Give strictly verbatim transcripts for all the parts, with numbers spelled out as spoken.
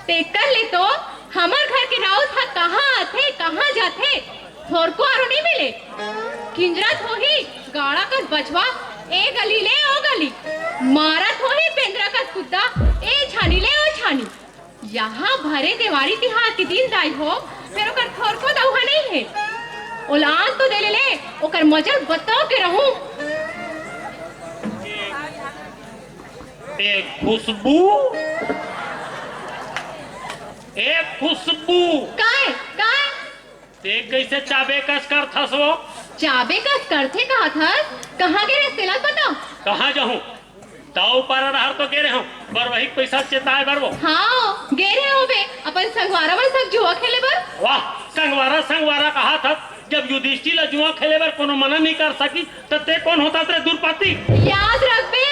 तेकर ले तो हमर घर के राउत ह कहाँ आथे, कहाँ जाथे, थोरको आरो नइ मिले। किंजरत होही गाड़ा कस बछवा, ए गली ले ओ गली, मारत होही बेंदरा कस कुद्दा, ए छानी ले ओ छानी। यहाँ भरे देवारी तिहार के दिन दाई हो, फेर ओकर थोरको दउहा नइ हे। ओला आन तो दे ले ले, ओकर मजा ल बता के रहूं। ए खुशबू, ए खुशबू। काय, काय? ते कइसे चाबे कस करथस वो? चाबे कस करथे कहत हस? कहाँ गे रेहेस तेला बता। कहाँ जाहूँ? दाऊ पारा डहर तो गे रेहेंव, बरवही के पइसा चेताय बर वो। हाँ, गे रेहे होबे, अपन संगवारा मन संग जुआ खेले बर। वाह, संगवारा, संगवारा कहत हस, जब युधिष्ठिर ला जुआ खेले बर कोनो मना नइ कर सकिस, त ते कोन होथस रे दुरपति? याद रखबे,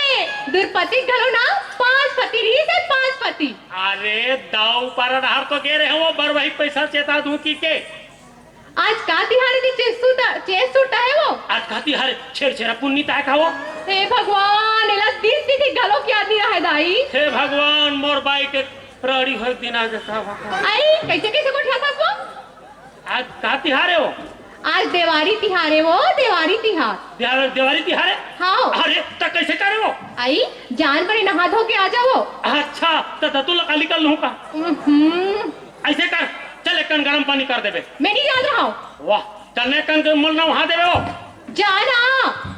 दुरपति घलो ना, पांच पति रिहिस हे, पांच पति। अरे, दाऊ पारा डहर तो गे रेहेंव वो, बरवही के पइसा चेता दूं कहिके। आज का तिहार हे, चेत सुट, चेत सुट हे वो? आज का तिहार हे, छेरछेरा पुन्नी ताय का वो? हे भगवान, एला दिन तिथि घलो के याद नइ रहे दाई। हे भगवान, मोर बाई के रड़ी होय दिन आ गे का भगवान। आई, कइसे, कइसे गोठियाथस वो? आज का तिहार हे वो? आज देवारी तिहार हे वो, देवारी तिहार। देवा-, देवारी तिहार हे? हाँ। अरे, त कइसे करे वो? आई, जान परे नहा धो के आ जावो। अच्छा, त दतू ला काली कर लूं का? हम्म। अइसे कर, चल एक कन गरम पानी कर देबे। मैं नइ जात रहंव। वाह, चल एक कन के मोला नहा देबे वो। जा ना।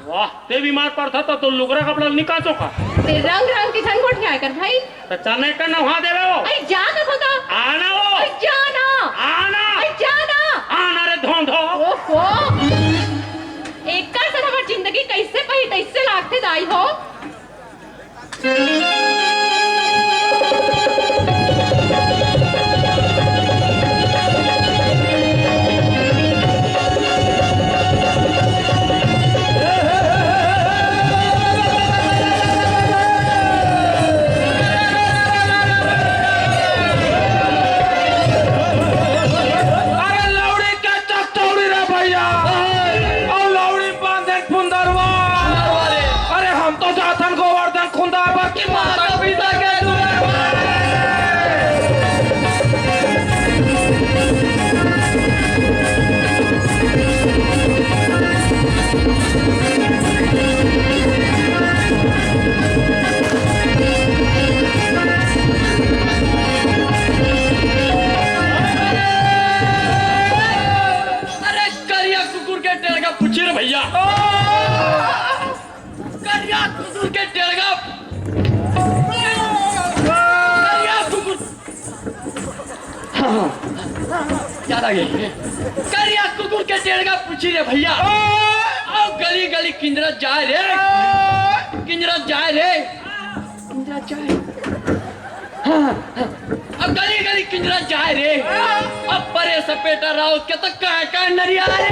वाह, ते बीमार पड़थस त तो लुगरा कपड़ा नइ कांचो का? ते रंग रंग के झन गोठियाय कर भाई। त चल एक कन नहा देबे वो। अरे जा कथंव त। आना वो। अरे जा ना। आना। अरे जा ना। आना रे धोंधो। ओहो। एकर से हमर जिंदगी कइसे बही तइसे लागथे दाई हो। अरे लौड़ी के चकचौड़ी रे भइया, अउ लौड़ी बांधे फुंदरवा। अरे हम तो जाथन गोवर्धन खुंदा बाकी माता पिता के दुलार। अरे करिया कुकुर के टेड़गा पूछी रे भइया। करिया कुकुर के टेड़गा। करिया कुकुर। हाँ, हाँ, याद आ गे। करिया कुकुर के टेड़गा पूछी रे भइया। अउ गली गली किंजरत जाय रे। किंजरत जाय रे। किंजरत जाय। हाँ, हाँ। अब गली गली किंजरत जाय रे। अब परे सपेटा राउत के त काय काय नरिया रे।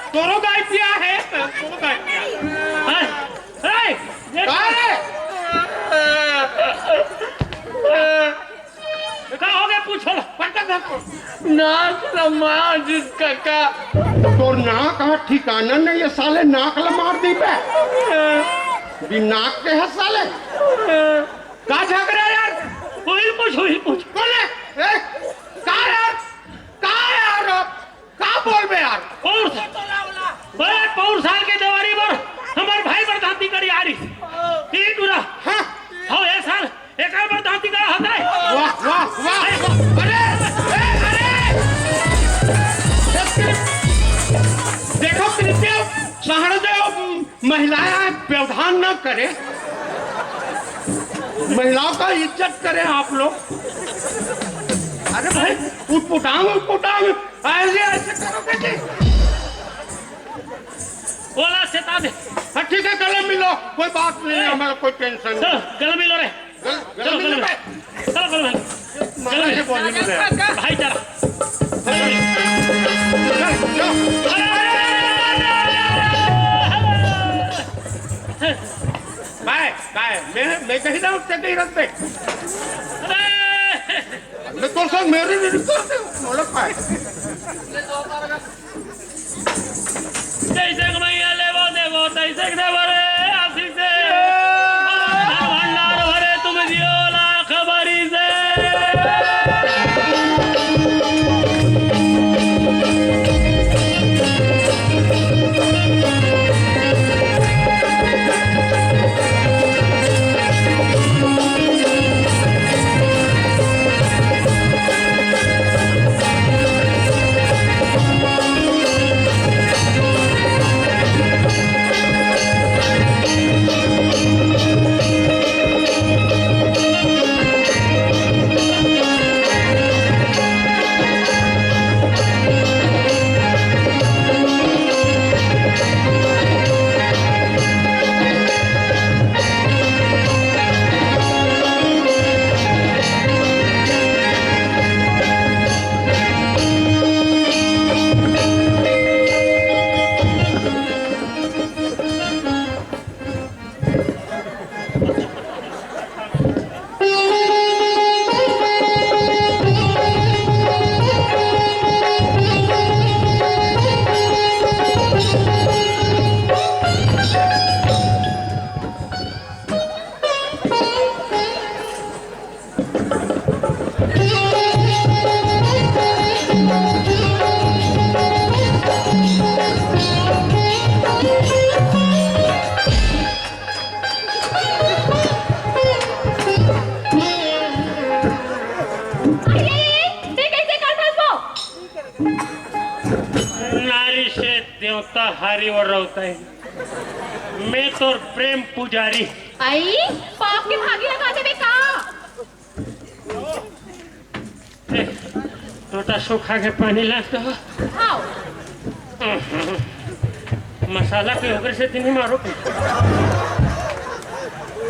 तोरो गाय पिया है, तोरो गाय पिया। हाँ, ए, ये का रे? का हो गया, पूछो ला। पटक दे। नाक ल मार दिस कका। तोर नाक ह ठिकाना नहीं है साले, नाक ल मार दी बे। भी नाक के है साले। का झगड़ा यार? वही पूछ, वही पूछ। कौन है? ए, का यार? का यार? का बोलबे यार? पौर साल, बे, पौर साल के देवारी बर हमर भाई बर दांती करी आरी। ई टूरा। हाँ। हौ, ए साल एकर बर दांती करा होता है। वाह, वाह, वाह, वाह। अरे, ए, अरे। देखो कृपया, सहन देव, महिलाएं व्यवधान न करें। महिलाओं का इज्जत करें आप लोग। अरे भाई, उटपुटांग, उटपुटांग, ऐसे, ऐसे करोगे जी? बोला, सेता दे। हाँ, ठीक है, गले मिलो, कोई बात नहीं है, हमारा कोई टेंशन नहीं। चलो, गले मिलो रे। गले, गले चलो, मिलो गले भाई। मिलो। चलो, गले मिलो। मारा के बोली मिले। भाईचारा। चल, चल। बाय, बाय। मैं, मैं कहीं ना उठते कहीं रख दे। अरे! मैं तो सब मेरे लिए कर दे, बोला पाए। जैसे कि मैया लेवो देवो, तैसे कि देवो रे आशीष से। भंडार भरे तुम जियो लाख बरी से। अरे, ते कैसे करथस वो? नारी से देवता हारी और रहता है। मैं तो प्रेम पुजारी। आई, पाप के भागी लगा देबे का? ए, टोटा सूखा के पानी ला तो। हाव। मसाला के ओकरे से तिनी मारो।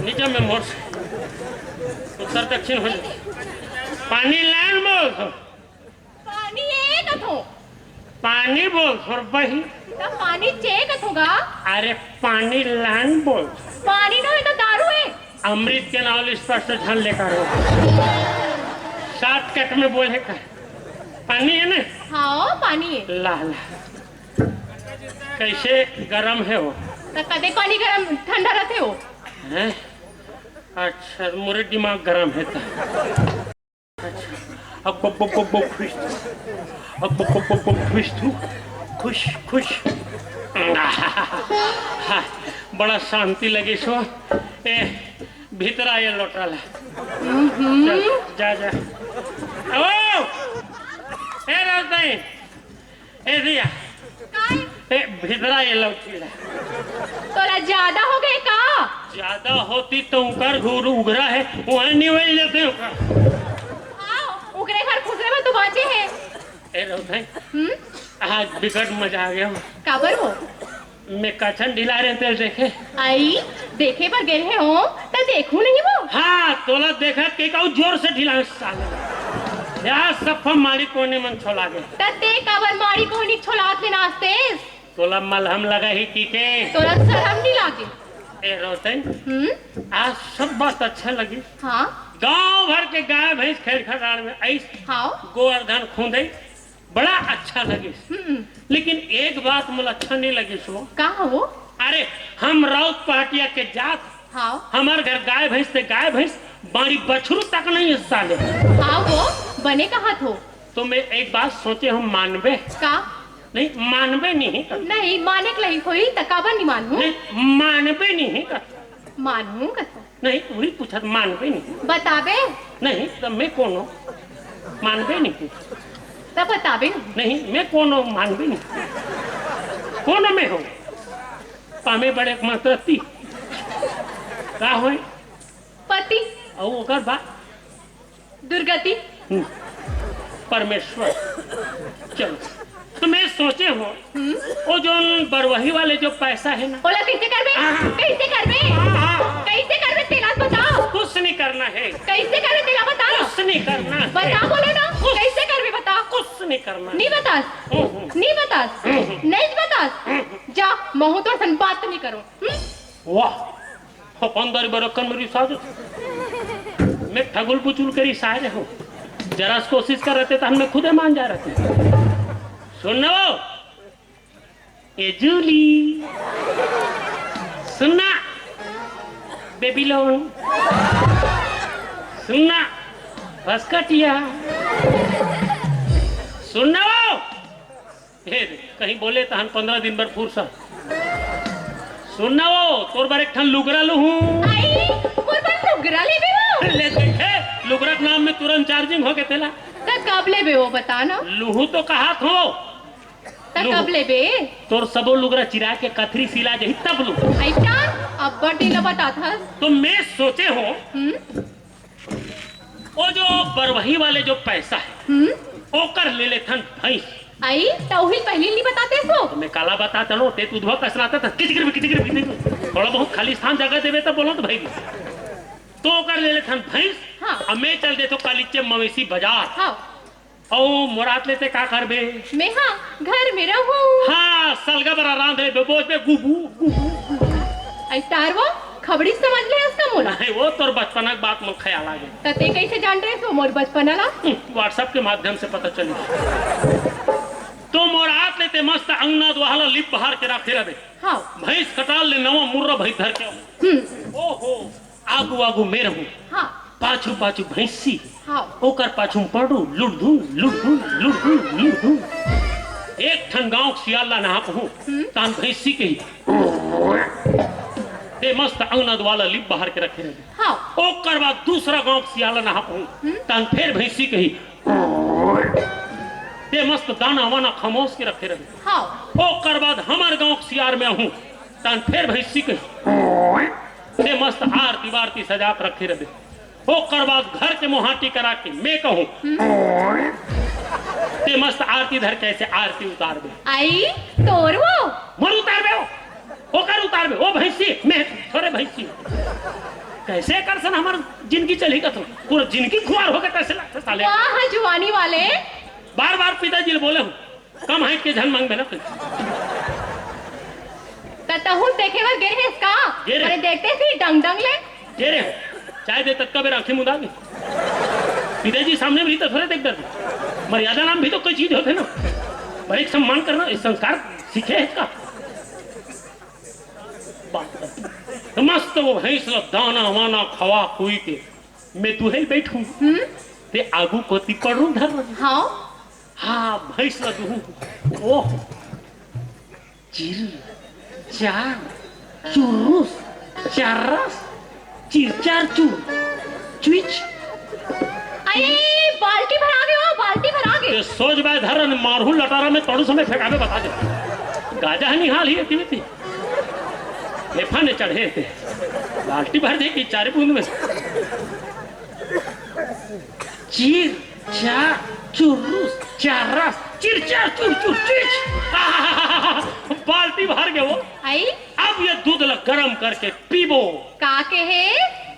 नीचे में मोर से। उत्तर दक्षिण हो जाए। पानी लान बोल तो। पानी ए कथो। पानी बोल थोर बही। त पानी चे कथो गा। अरे पानी लान बोल। पानी नो, ये तो दारू है। अमृत के नाव ले स्पष्ट झन लेकर हो। शॉर्टकट में बोले का। पानी है ना? हाँ, पानी है। ला, ला। कैसे गरम है वो? त कदे पानी गरम, ठंडा रहते हो? हैं? अच्छा, मोरे दिमाग गरम है त। अब ब- ब- ब- ब- खुश। अब ब- ब- ब- ब- खुश तू। खुश, खुश। बड़ा शांति लगे सो। ए, भीतर आए लोटा ला। चल, जा, जा। ओ! ए, राजदाई। ए दिया। काय? ए, भितरा ये लौची ला। तोला ज्यादा हो गए का? ज्यादा होती तो उकर घूर उघरा है, वहाँ निवल लेते ओकर। हाँ, उकरे घर खुसरे में तो बाँचे है। ए रौथई, हम्म? आज बिकट मजा आ गया। काबर हो? मैं कछन ढिला रहे तेल देखे। आई, देखे बर गेल हे हो, त देखू नहीं वो। हाँ, तोला देखत के कहू जोर से ढिला साले। यार सफा मारी कोनी मन छोला गए। त ते काबर मारी कोनी छोलात ले नाचतेस? तोला मलहम लगा ही कि के? तोला शरम नहीं लागे? ए रौतन, हम्म? आज सब बात अच्छा लगी। हाँ। गांव भर के गाय भैंस खेल खटाड़ में आइस। हाँ। गोवर्धन खुंदे, बड़ा अच्छा लगिस। हम्म। लेकिन एक बात मोला अच्छा नहीं लगिस वो। का हो? अरे, हम राउत पहाटिया के जात, हाँ। हमर घर गाय भैंस ते गाय भैंस, बाड़ी बछरू तक नहीं है साले। हाँ वो, बने कहत हो। तो मैं एक बात सोचे हूँ, मानबे? का? नहीं, मानबे नहीं। नहीं, माने के लइक होही, त काबर नहीं मानहूँ? नहीं, मानबे नहीं। मानहूँ कथो। नहीं, वही पूछत, मानबे नहीं। बताबे? नहीं, त मैं कौन हूँ? मानबे नहीं। त बताबे? नहीं, मैं कौन हूँ? मानबे नहीं। कौन मैं हूँ? पामे बड़े मात्र ती। का होय? पति। अउ ओकर बाद? दुर्गति। हम्म। परमेश्वर। चलो, तो मैं सोचे हूँ, हम्म। वो जो बरवही वाले जो पैसा है ना, ओला कैसे करबे? हाँ, हाँ। कैसे करबे? हाँ, हाँ। कैसे करबे? तेला बताओ। कुछ नहीं करना है। कैसे करबे? तेला बता ना। कुछ नहीं करना है। बता, बोलो ना। कुछ कैसे करबे? बता। कुछ नहीं करना। नहीं बतास। हम्म, हम्म। नहीं बतास। हम्म। नहीं बतास। हम्म। जा, महू तोर सन बात नहीं करो। हम्म? वाह, अपन दरी बरक्कन में रिसा दे। मैं ठगुल बुचुल के रिसा रहे हूँ। जरा सी कोशिश कर रहते तो हम मैं खुदे मान जा रहते। सुन ना वो, ए जूली, सुन ना, बेबी लोन, सुन ना, भसकटिया, सुन ना वो। हे रे, कहीं बोले तहन पंद्रह दिन बर फुरसत। सुन ना वो, तोर बर एक ठन लुगरा लुहूं। आई, मोर बर लुगरा लेबे वो? ले देखे, लुगरा के नाम में तुरंत चार्जिंग हो गे तेला। त कब लेबे वो, बता ना। लुहूं तो कहत हो। त लुहूं। कब लेबे? तोर सबो लुगरा चिरा के कथरी सिला जही तब लुहूं। आई का? अब्बड़ दिन ला बतात हस। तो मैं सोचे हो, हम्म? वो जो बरवही वाले जो पैसा है, हम्म? ओकर ले लेथन भैंस। आई, त उही पहली नहीं बताते सो। तो मैं काला बताता नो, ते तू धोखा कसराता था, किचकिर भी, किचकिर भी, किचकिर। थोड़ा बहुत खाली स्थान जगह देवे तब बोलो तो भाई। तो ओकर ले लेथन भैंस, हाँ। अब मैं चल देथो कालीचे मवेशी बाजार। हाँ। अउ मोरात लेते का करबे? मैं हाँ, घर में रहूं। हाँ, सलगा बरा रांध ले, बोझ में गुबू, गुबू, गुबू। आई तार वो, खबड़ी समझ ले उसका मोला। नहीं, वो तोर बचपना के बात मोर ख्याल आ गए। त ते कैसे जान रहे सो मोर बचपना ला? हम्म, WhatsApp के माध्यम से पता चली। तो मोरात लेते मस्त अंगना दुआला लिप बहार के राखे रहे। हाँ। भैंस कटाल ले नवा मुर्रा भैंस धर के। हम्म। ओहो, आगू आगू मैं रहूं। हाँ। पाछू पाछू भैंसी। हाँ। ओकर पाछू में पड़ू, लुड़धू, लुड़धू, लुड़धू, लुड़धू। एक ठन गांव के सियार ला नहापहूं, हम्म। तान भैंसी कही। ते मस्त अंगना दुआला लिप बहार के रखे रहे। हाँ। ओकर बाद दूसरा गांव के सियार ला नहापहूं, हम्म। तान फेर भैंसी कही। ते मस्त दाना वाना खमोस के रखे रहे। हाँ। ओकर बाद हमर गांव के सियार में आहूं, तान फेर भैंसी कही। ते मस्त आरती बारती सजा के रखे रहे। ओकर बाद घर के मोहाटी करा के मैं कहूं, ते मस्त आरती धर के ऐसे आरती उतार दे। आई, तोर वो? मोर उतार दे, ओकर उतार दे, ओ भैंसी, मैं थोरे भैंसी। कैसे कर सन हमर जिंदगी चली का तो? पूरा जिंदगी खुआर हो गए, कैसे लगता साले? वाह, जुआनी वाले। बार बार पिताजी ले बोले हूं, कम हाइट के झन मांगबे ना। त तहूं देखे बर गे रेहेस का? गे रेहें। अरे देखते सी डंग डंग ले। गे रेहें। चाय दे ततका बेर आंखी मुंदा के। पिताजी सामने भी तो थोड़े देख डर। मर्यादा नाम भी तो कोई चीज होते ना। बड़े सम्मान करना, ये संस्कार सीखे है इसका। बात कर। तो मस्त वो भैंस ला दाना वाना खवा खुई के मैं दुहे बैठूं। हम्म? ते आगू कोती पड़रू धर। हाँ। हाँ, भैंस ला दुहूं। ओह। चिर, चार, चुर्रुस, चार्रस, चिर चार चुर, चुइच। अरे, बाल्टी भरा गे हो, बाल्टी भरा गे। ये सोच बाय धरन मारहूं लटारा में तोड़ू समय फेंकावे बता दे। गाजा निहाल ही थी, थी। फेफा ने चढ़े थे। बाल्टी भर दे कि चार बूंद में। चीर, चार, चुर्रुस, चार्रस, चिर, चार, चुर, चुर, चिच। बाल्टी भर गे वो। आई? अब ये दूध ला गरम करके पीबो। का कहे?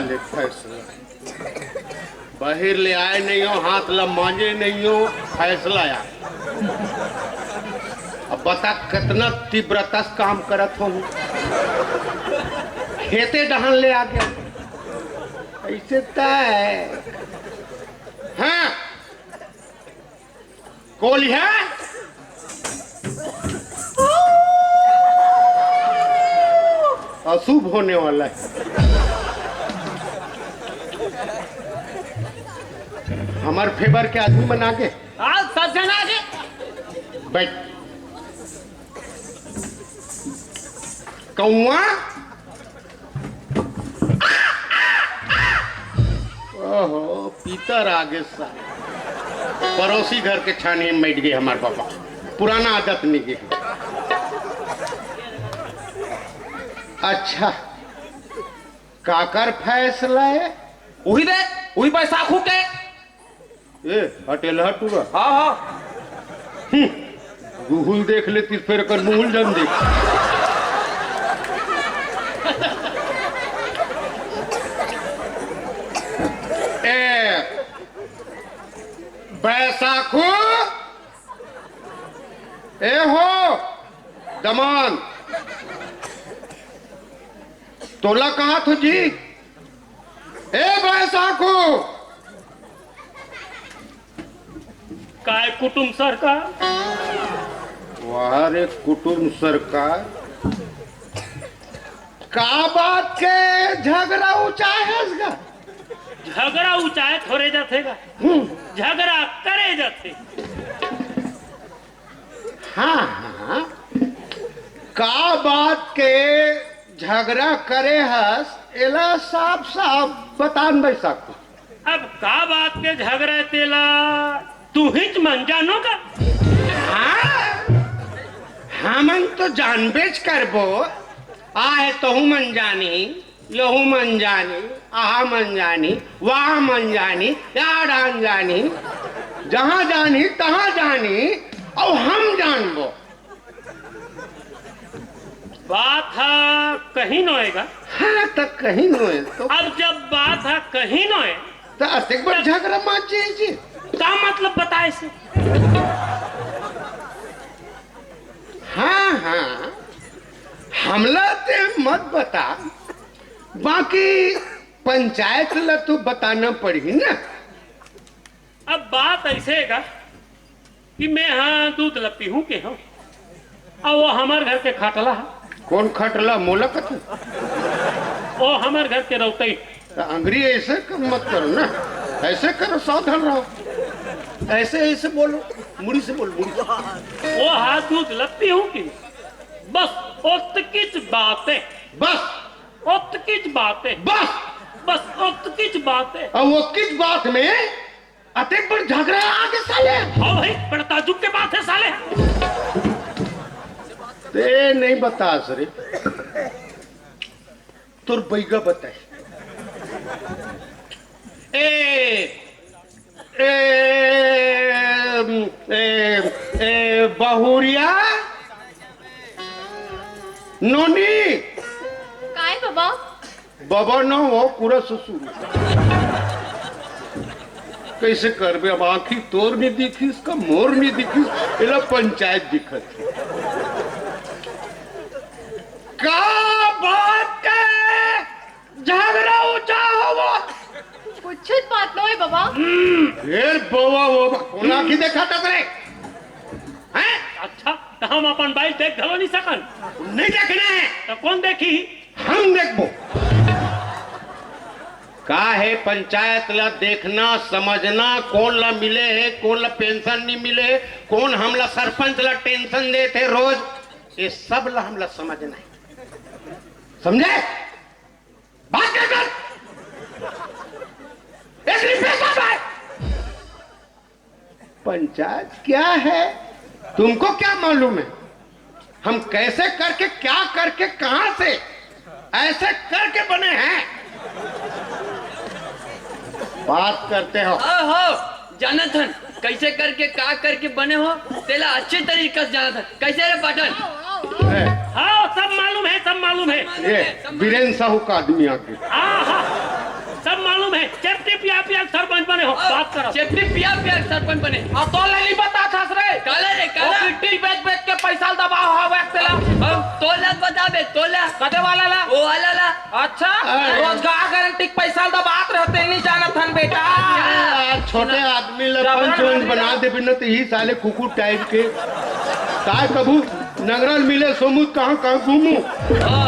ले फैसला। बाहिर ले आए नहीं हो, हाथ ला मांजे नहीं हो, फैसला यार। अब बता, कितना तीव्रता से काम करत हो, खेते डहान ले आ गया। ऐसे तय। हाँ, कोलिहा अशुभ होने वाला है। हमार फेवर के आदमी मन आगे। आज सब जन आगे। बैठ। कौआ। ओहो, पीतर आगे सा। पड़ोसी घर के छानी में बैठ गए हमार पापा। पुराना आदत नहीं गए। अच्छा, काकर फैसला है? उही दे, उही बैसाखू के। ए, हटेल हटूरा। हाँ, हाँ। गुहुल देख लेती, फिर कर मुहुल जन देख। ए, बैसाखू, ए हो, दमान, तोला कहा थो जी? ए बैसाखू, काय कुटुम सरकार? वाह रे कुटुम सरकार, का बात के झगरा उचाय हस गा? झगरा उचाय थोरे जाथे गा, हम्म। झगरा करे जाथे। हाँ, हाँ, का बात के झगरा करे हस, एला साफ साफ बतान बैसाखू। अब का बात के झगरा हे तेला तुहिच मन जानो का? हाँ, हमन तो जानबेच करबो। आहे तहू मन जानी, यहू मन जानी, आहा मन जानी, वाह मन जानी, या डान जानी, जहाँ जानी तहाँ जानी, अउ हम जानबो। बात हा कहीं नोएगा। हाँ, त कहीं नोए तो। अब जब बात हा कहीं नोए, त अतेक बड़ झगरा माचे जी। का मतलब बताए से? हाँ, हाँ, हमला ते मत बता, बाकी पंचायत ला तो बताना पड़ही ना। अब बात ऐसे हे गा कि मैं हा दूध ल पीहूं के हूं, अउ वो हमर घर के खाटला हा। कौन खाटला? मोला कथू। वो हमर घर के रौतई। त अंगरी ऐसे कम मत करो ना, ऐसे करो, सावधान रहो। ऐसे, ऐसे बोलो, मुड़ी से बोल, मुड़ी से। वो हा दूध ल पीहूं के, बस ओतकीच बात हे। बस। ओतकीच बात हे। बस। बस ओतकीच बात हे। अब ओतकीच बात में अतेक बड़ झगरा आगे साले। हाँ भाई, बड़ ताजुब के बात हे साले। ते नहीं बतास रे, तोर बैगा बताही। ए, ए, ए, ए, बहुरिया नोनी। काय बाबा? बाबा न हो, पूरा ससुर। कैसे करबे अब, आँखी तोर नहीं दिखिस, का मोर नहीं दिखिस, एला पंचायत दिखत हे। का बात के झगरा ऊंचा होवो? कुछ बात नोहे बाबा। हम्म, फेर बाबा, बाबा, कोन आँखी देखात हस रे? हैं? अच्छा, त हम अपन बाई देख घलो नहीं सकन? नहीं देखना हे। त कोन देखही? हम देखबो। का हे पंचायत ला देखना, समझना, कोन ला मिले हे, कोन ला पेंशन नहीं मिले हे, कोन हमला सरपंच ला टेंशन देथे रोज, ये सब ला हमला समझना हे। समझे? बात कर कर। एक रिपेशा भाई। पंचायत क्या है, तुमको क्या मालूम है? हम कैसे करके, क्या करके, कहां से ऐसे करके बने हैं, बात करते हो। हो, हो, जानत हन, कैसे करके, का करके बने हो, तेला अच्छे तरीका से जानत हन। कैसे रे पाटन? ए, हाँ, सब मालूम है, सब मालूम है। ये बीरेन साहू का आदमी आके। हाँ, हाँ। चेपटी पिया पिया के सरपंच बने हो, बात करो। चेपटी पिया पिया के सरपंच बने। आ, तोला नहीं बता था रे। काला रे, काला। वो गिट्टी बेच बेच के पैसा दबाव हवे तेला। हम तोला बताबे, तोला। कदे वाला ला? वो वाला ला। अच्छा, अरे। रोजगार गारंटी के पैसा दबात रहते, नहीं जानत हन बेटा। अरे यार, छोटे आदमी ला जबरन पंच वंच मारेगा। बना देबे न, तो यही साले कुकुर टाइप के। काय कभू नंगरल मिले सोमू, कहाँ कहाँ घूमू? ओ,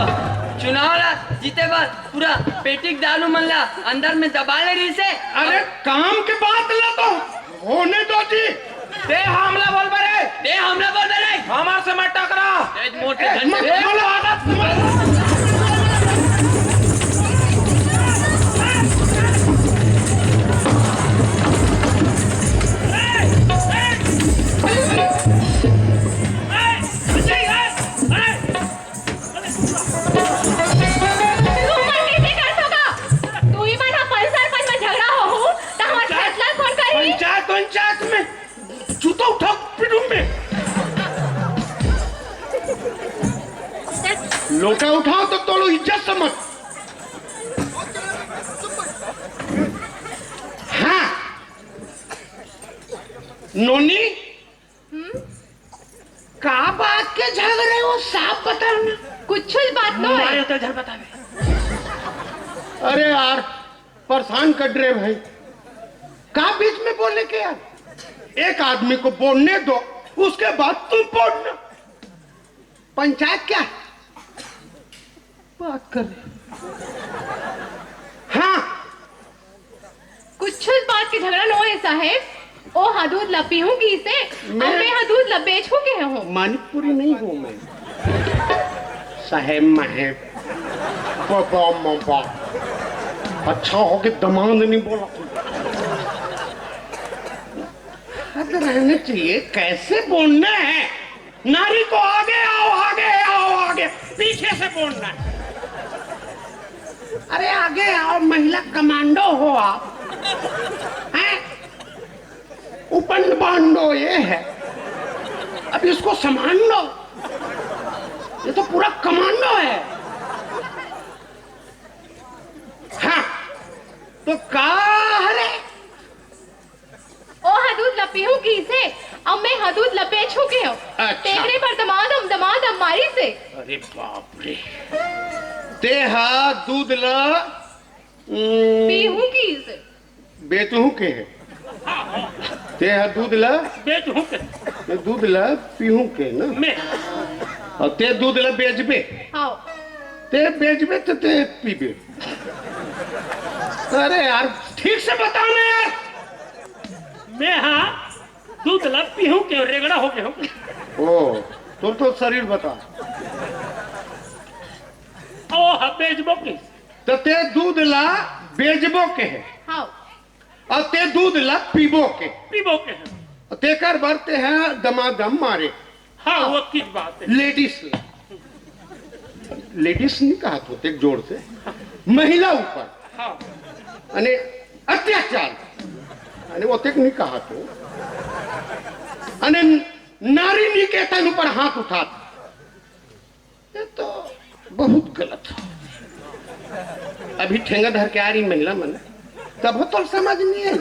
चुनाव ला जीते बर पूरा पेटी के दारू मन ला अंदर में दबा ले रही से। अरे, काम के बात ला तो होने दो जी। ते हमला बोल बे रे। ते हमला बोल बे रे। हमार से मत टकरा। तेज मोटे ए, घंटे। मत बोलो, आदत मत। तू मन कइसे कर सकत? तू ही मन ह पंच सरपंच में झगड़ा होहू, त हमर फैसला कोन करही? पंचायत, पंचायत में जूता उठा पिटूं मैं। लोटा उठाओ तो तोलो, इज्जत समझ। हाँ। नोनी, हम्म? का बात के झगड़े हो, साफ बताओ ना। कुछ बात नो है। मारे तो झर बतावे। अरे यार, परेशान कर रहे भाई, का बीच में बोले के यार? एक आदमी को बोलने दो, उसके बाद तुम बोलना। पंचायत क्या है? बात कर रहे। हाँ। कुछ बात के झगड़ा नो है साहेब। ओ हा दूध ला पीहूं कहिसे, मैं अब मैं हा दूध ला बेचहूं कहे हूं। मानिकपुरी नहीं हूं मैं, साहेब महेब, बाबा मबा। अच्छा हो के दमांद नहीं बोला तू। हद रहने चाहिए, कैसे बोलना है? नारी को आगे आओ, आगे आओ, आगे, पीछे से बोलना है। अरे आगे आओ, महिला कमांडो हो आप, हैं? उपंड बांडो ये है, अब इसको संभाल लो, ये तो पूरा कमांडो है। हाँ, तो का हरे? ओ हा दूध ला पीहूं कहिसे, अब मैं हा दूध ला बेचहूं कहे हूं। अच्छा। तेकरे बर दमादम, दमादम मारिसे। अरे बाप रे, ते हा दूध ला, हम्म, पीहूं कहिसे। बेचहूं कहे। ते हा दूध ला बेचहूं कहे। ते दूध ला पीहूं कहे ना। मैं। अउ ते दूध ला बेचबे। हाँ। ते बेचबे तो ते पीबे। अरे यार, ठीक से बताओ ना यार। मैं हा दूध ला पीहूं कहे, रेगड़ा हो गए हो। ओ, तोर तो शरीर बता। ओ हा बेचबो कहे। तो ते दूध ला बेचबो कहे। हाँ। अउ ते दूध ला पीबो कहे। पीबो कहे। तेकर बर ते हा दमादम मारे। हाँ, वो ठीक बात है। लेडीज ला, लेडीज नहीं कहा तो एक जोर से, महिला ऊपर, हाँ। अने अत्याचार, अने वो तेक नहीं कहा तो, अने नारी निकेतन ऊपर हाथ उठा। ये तो बहुत गलत है। अभी ठेंगा धर के आ रही महिला मन, तब तो समझ नहीं है,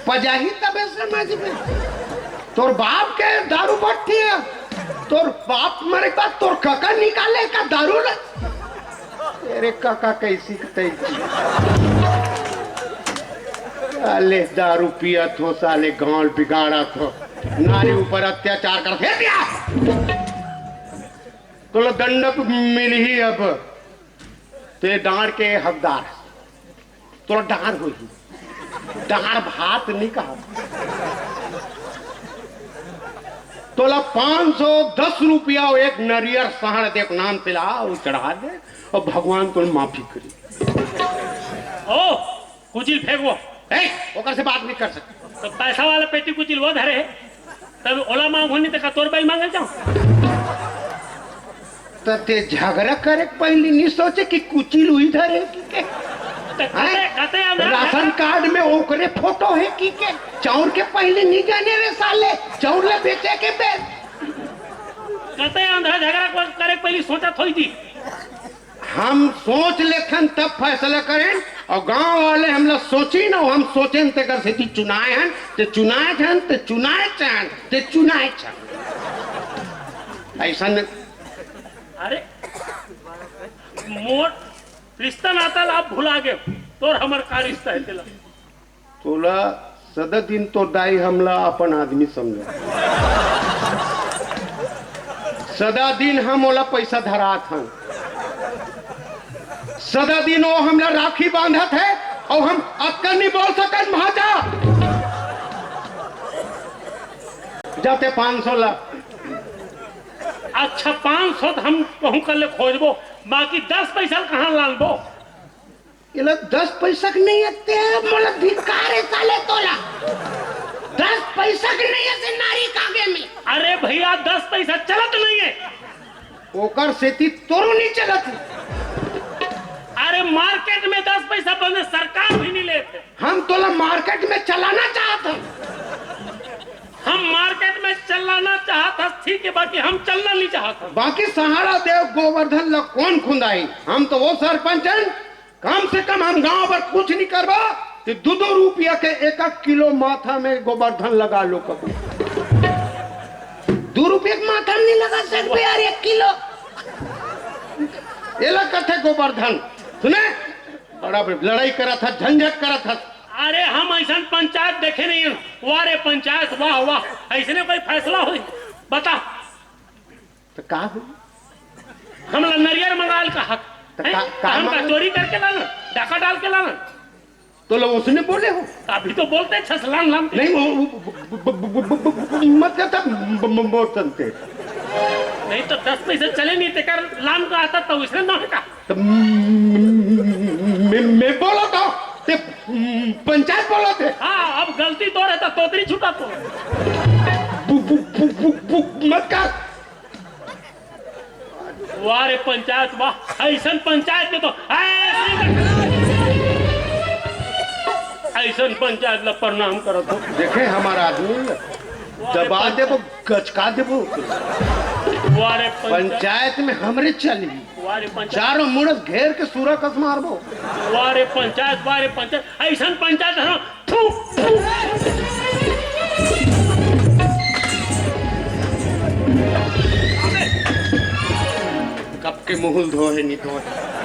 पजाही तबे समझ में। तोर बाप के दारू भट्टी है, तोर बाप मरे के बाद तोर काका निकाले का दारू रे। तेरे काका कैसी तैसी। साले दारू पियत हो, साले गांव बिगाड़त हो, नारी ऊपर अत्याचार करत हे। तोला दंडक मिलही अब, ते डांड़ के हकदार, तोला डांड़ होही, डांड़ भात नहीं कहा। तोला पाँच सौ दस रुपया अउ एक नरियर साँड़ दे, नाम पिला अउ चढ़ा दे, अउ भगवान तोला माफी करी। ओ, कुचिल फेंकबो। ए, ओकर से बात नहीं कर सकते। तो पैसा वाला पेटी कुचिल वो धरे हे, तब ओला मांगो नहीं तो का तोर बाई मांगे जाओ। तब ते झगड़ा करे के पहले नहीं सोचे कि कुचिल उही धरे हे कि के? तो कते, हैं? कते अंधा राशन झगड़ा? कार्ड में ओकरे फोटो हे कि के? चाउर के पहले नहीं जाने रे साले, चाउर ले बेचे के बे। कते अंधा झगड़ा कर-, करे के पहले सोचा थोई थी। हम सोच लेथन तब फैसला करेन, अउ गांव वाले हमला सोचिन, अउ हम सोचेन तेकर सेती चुनाय हन, ते चुनाय हन, ते चुनाय हन, ते चुनाय हन। अइसन अरे, मोर रिश्ता नाता ला आप भुला गे। तोर हमर का रिश्ता हे तेला? तोला सदा दिन तोर दाई हमला अपन आदमी समझे। सदा दिन हम ओला पैसा धरात हन। सदा दिन वो हमला राखी बांधत हे, अउ हम अतका नहीं बोल सकन, भांचा। जाते पाँच सौ ला। अच्छा, पाँच सौ तो हम कहूँ कर ले खोजबो, बाकी दस पैसा कहाँ लानबो? एला दस पैसा के नहीं हे, ते मोला धिक्कार हे साले तोला। दस पैसा के नहीं हे, से नारी कागे में। अरे भैया, दस पैसा चलत नहीं हे। ओकर सेती तोरो नहीं चलत। अरे, मार्केट में दस पैसा बने, सरकार भी नहीं लेते। हम तोला मार्केट में चलाना चाहत हन। हम मार्केट में चलाना चाहत हस, ठीक हे, बाकी हम चलना नहीं चाहत हन। बाकी सहाड़ा देव गोवर्धन ला कौन खुंदाई? हम तो वो सरपंच हन, कम से कम हम गांव बर कुछ नहीं करबो, ते दू दू रुपया के एक एक किलो माथा में गोवर्धन लगा लो कभी। दू रुपया के माथा में नहीं लगा सकबे यार, एक किलो। एला कथे गोवर्धन। सुने, बड़ा लड़ाई करत हस, झंझट करत हस। अरे, हम अइसन पंचायत देखे नहीं हन। वाह रे पंचायत, वाह, वाह। अइसने कोई फैसला होई? बता। तो का हो? हमला नरियर मंगाल का हक। तो हैं? का, तो का हम का मंगाल? चोरी करके लाना, डाका डाल के लाना? तो लो उसने बोले हो। अभी तो बोलते छस लान लान। नहीं, वो, वो, वो, वो, वो, वो, वो, वो, मत करता, ब-, ब-, ब-, बोलते। नहीं तो दस पैसे चले नहीं, तेकर लान का आता तो इसने ना का। तो मैं, मैं बोला था, ते पंचायत बोला थे। हाँ, अब गलती तो रहता, तोतरी छुटा तो। बु, बु, बु, बु, बु, मत कर। वाह रे पंचायत, वाह। अइसन पंचायत में तो, अइसन पंचायत ला प्रणाम करत हो। देखे हमारा आदमी, वाह रे दबा पंचायत। देबो, गचका देबो। वाह रे पंचायत। पंचायत में हमरे चली। वाह रे पंचायत। चारों मुड़स घेर के सूरा कस मारबो। वाह रे पंचायत, वाह रे पंचायत। अइसन पंचायत है ना, थू, थू। कब के मुहुल धो हे, नहीं धो हे।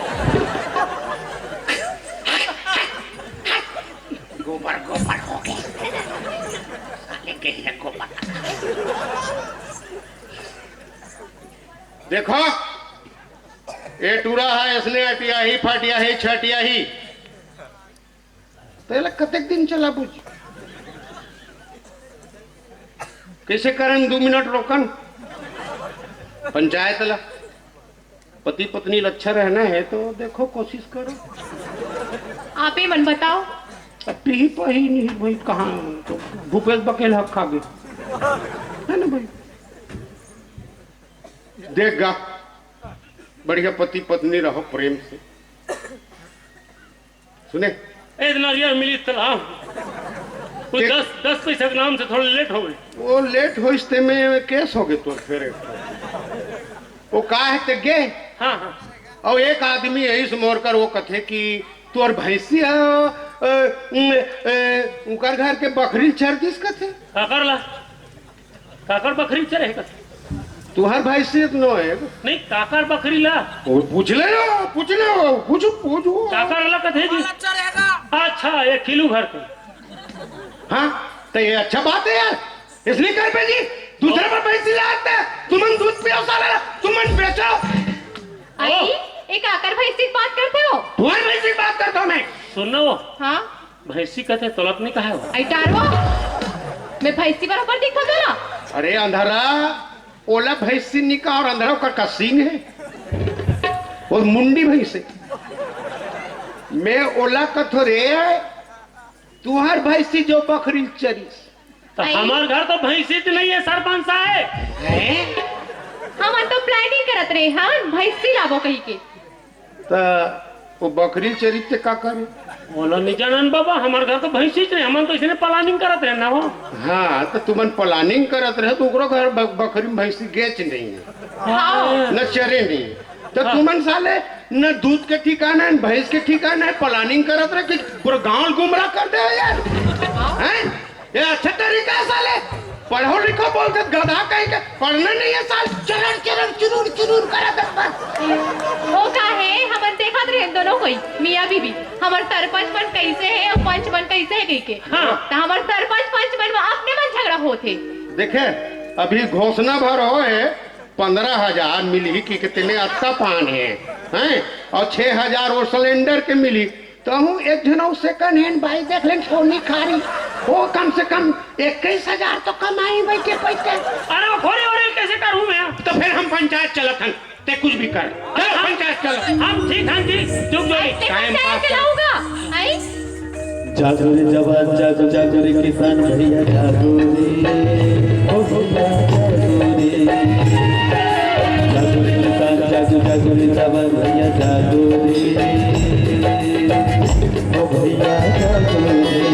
गोबर, गोबर हो गया। साले के लिए गोबर। देखो, ए टूरा हे, इसने अटिया ही, फाटिया ही, छटिया ही। तेला कतेक दिन चलाबू जी? कइसे करन दू मिनट रोकन पंचायत ला? पति पत्नी ला अच्छा रहना हे तो देखो, कोशिश करो। आप ही मन बताओ। अब पीही पही नहीं भाई, कहाँ तो भूपेश बघेल हक खा गए, है ना भाई? देख गा, बढ़िया पति पत्नी रहो प्रेम से। सुने? ए, नरियर मिली तला। कुछ के- दस, दस पैसा के नाम से थोड़ा लेट हो गई। वो लेट होइस ते में केस हो गए तो फिर। वो का हे ते गे? हाँ, हाँ। अउ एक आदमी हे इस मोर कर, वो कथे कि तोर भैंसी हे, अ, उम, अ, उकर घर के बखरी चर दिस कथे। काकर ला? काकर बखरी चरे हे कथे? तुहर भैंसी तो नो हे। नहीं, काकर बखरी ला? वो पूछ ले ना, पूछ ले, वो पूछो, पूछो। काकर ला कथे जी? अच्छा, ये किलो भर के। हाँ, तो ये अच्छा बात है यार, इसलिए कर पे जी, दूसरे पर भैंसी लाते, तुमन दूध पियो साला, तुमन बेचो। अरे, एक आकर भैंसी की बात करते हो? तुम्हारी भैंसी की बात करता हूँ मैं। सुनो। हाँ? भैंसी कथे तोला तो नहीं कहा हो। अई टारवा, मैं भैंसी बराबर दिखा तो ना? अरे अंधारा, ओला भैंसी नहीं कहा और अंधारा का, का सींग है, वो मुंडी भैंस है। मैं ओला कथो रे, तुहार भैंसी जो बखरी चरिस। तो अई। हमार घर तो भैंसी तो नहीं है सरपंच साहब। हैं? हमन तो planning करत रहे हन, भैंसी लाबो कही के। त वो बकरी चरित ते का करे? ओला नहीं जानन बाबा, हमार घर तो भैंसी च नहीं, हमन तो इसने planning करत रहे ना हो। हाँ, तो तुमन planning करत रहे तो ओकरो घर ब-, बकरी में भैंसी गेच नहीं है, हाँ। न चरे नहीं। तो हाँ। तुमन साले न दूध के ठिकाना है, न भैंस के ठिकाना है, प्लानिंग करत रहे कि पूरा गांव गुमराह कर दे यार। हैं? ये अच्छा तरीका है साले, पढ़ो लिखो बोलते गधा कहीं के, पढ़ना नहीं है साल, चरण चरण चुरूर चुरूर करा दे बस। वो का है, हमन देखत रहे दोनों कोई, मियाँ बीबी, हमर सरपंच मन कैसे है और पंच मन कैसे है कह के। हाँ। तो हमर सरपंच पंच मन में अपने मन झगड़ा होत है। देखे, अभी घोषणा भर हो है, पंद्रह हजार मिली कि तेने अत्ता पान है, हैं? और छह हजार वो सिलेंडर के मिली। तो हूँ एक झन सेकंड हैंड बाइक देख लेन, सोनी कारी, वो कम से कम इक्कीस हजार तो कमाई बैठे पैसे। अरे वो खोरे ओरे कैसे करूँ मैं? तो फिर हम पंचायत चलत हन, ते कुछ भी कर, चलो पंचायत चलो। हम ठीक हैं जी, चुप जोड़ी। ते टाइम पंचायत पास कर। चलाऊंगा, आई? जागो रे जवान, जागो, जागो रे किसान भैया, जागो रे। ओ भैया, जागो रे। जागो रे किसान, जागो, जागो रे जवान भैया, जागो रे। ओ भैया, जागो रे।